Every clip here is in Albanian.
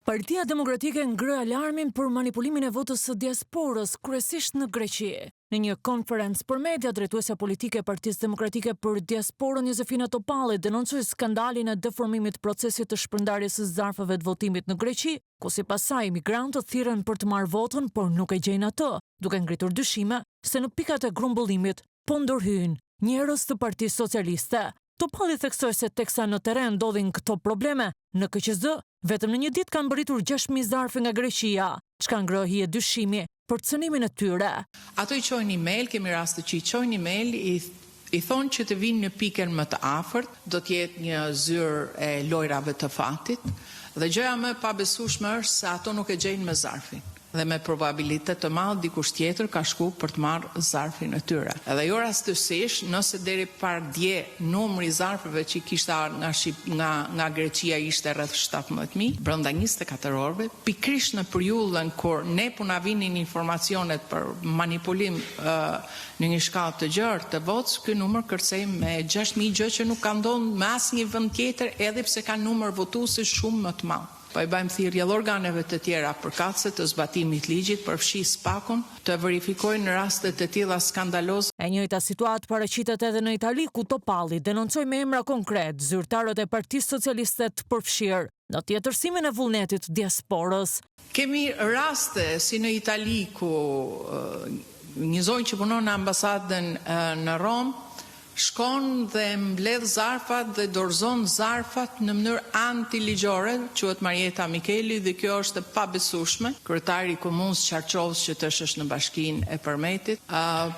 Partia Demokratike ngre alarmin për manipulimin e votës së diasporës, kryesisht në Greqi. Në një konferencë për media, drejtuesja politike e Partisë Demokratike për Diasporën Jozefina Topalli denoncoi skandalin e deformimit të procesit të shpërndarjes së zarfeve të votimit në Greqi, ku sipas saj emigrantët thirren për të marrë votën, por nuk e gjejnë atë, duke ngritur dyshime se në pikat e grumbullimit po ndërhyjnë njerëz të Partisë Socialiste. Topalli theksoi se teksa në terren ndodhin këto probleme, në KQZ vetëm në një ditë kanë mbërritur 6.000 zarfe nga Greqia, çka ngre hije dyshimi për cënimin e tyre. Ato i çojnë email, kemi raste që i çojnë email, i i thonë që të vinë në pikën më të afërt, do të jetë një zyrë e lojrave të fatit, dhe gjëja më e pabesueshme është se ato nuk e gjejnë më zarfin. Dhe me probabilitet të madh dikush tjetër ka shku për të marrë zarfin e tyre. Edhe jo rastësisht, nëse deri pardje numri i zarfeve që kishte ardhur nga Shqip, nga nga Greqia ishte rreth 17.000, brenda 24 orëve, pikërisht në periudhën kur ne po na vinin informacionet për manipulim në një shkallë të gjerë të votës, ky numër kërcej me 6000 gjë që nuk ka ndodhur me asnjë vend tjetër, edhe pse ka numër votuesish shumë më të madh. Po i bëjmë thirrje edhe organeve të tjera përkatëse të zbatimit ligjit, përfshi SPAK-un, të verifikojnë raste të tilla skandaloze. E njëjta situatë paraqitet edhe në Itali, ku Topalli denoncoi me emra konkret zyrtarët e Partisë Socialiste të përfshirë në tjetërsimin e vullnetit të diasporës. Kemi raste si në Itali ku një zonjë që punon në ambasadën në Romë shkon dhe mbledh zarfat dhe dorëzon zarfat në mënyrë antiligjore, quhet Marieta Mikeli dhe kjo është e pabesueshme. Kryetari i komunës Çarçovës që tash është në bashkinë e Përmetit,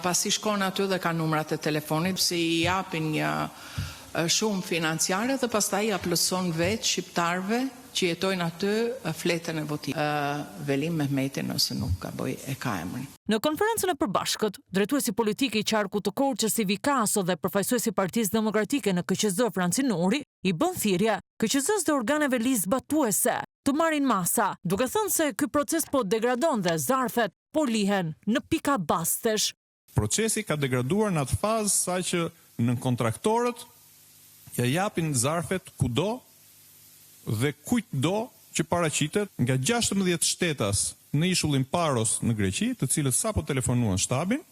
pasi shkon aty dhe ka numrat e telefonit, se i japin një shumë financiare dhe pastaj ja plotëson vetë shqiptarëve që jetojnë aty fletën e votimit. Velim Mehmeti nëse nuk gaboj e ka emrin. Në konferencën e përbashkët, drejtuesi politik i qarkut të Korçës Ivi Kaso dhe përfaqësuesi i Partisë Demokratike në KQZ Franci Nuri i bën thirrje KQZ-s dhe organeve ligjzbatuese të marrin masa, duke thënë se ky proces po degradon dhe zarfet po lihen në pika bastesh. Procesi ka degraduar në atë fazë sa që nënkontraktorët ja japin zarfet kudo dhe kujtdo që paraqitet nga 16 shtetas në ishullin Paros në Greqi, të cilët sapo telefonuan shtabin,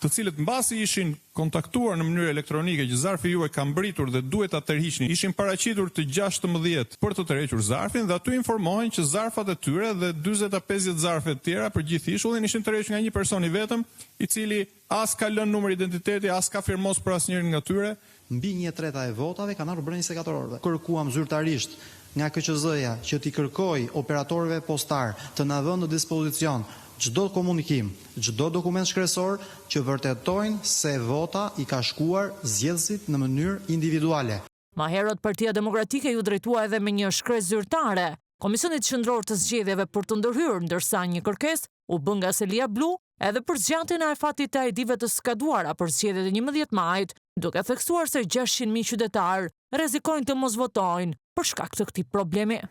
të cilët mbasi ishin kontaktuar në mënyrë elektronike që zarfi juaj ka mbërritur dhe duhet ta tërhiqni, ishin paraqitur të 16 për të tërhequr zarfin dhe aty informohen që zarfat e tyre dhe 40 a 50 zarfe të tjera për gjithë ishullin ishin tërhequr nga një person i vetëm, i cili as ka lënë numër identiteti, as ka firmos për asnjërin nga tyre. Mbi 1/3 e votave kanë ardhur brenda 24 orëve. Kërkuam zyrtarisht nga KQZ-ja që t'i kërkoj operatorëve postar të na vënë në dispozicion çdo komunikim, çdo dokument shkresor që vërtetojnë se vota i ka shkuar zgjedhësit në mënyrë individuale. Ma herët Partia Demokratike iu drejtua edhe me një shkresë zyrtare Komisionit Qendror të Zgjedhjeve për të ndërhyrë, ndërsa një kërkesë u bë nga selia blu edhe për zgjatjen e afatit të ID-ve të skaduara për zgjedhjet e 11 majit, duke theksuar se 600.000 qytetarë rrezikojnë të mos votojnë për shkak të këtij problemi.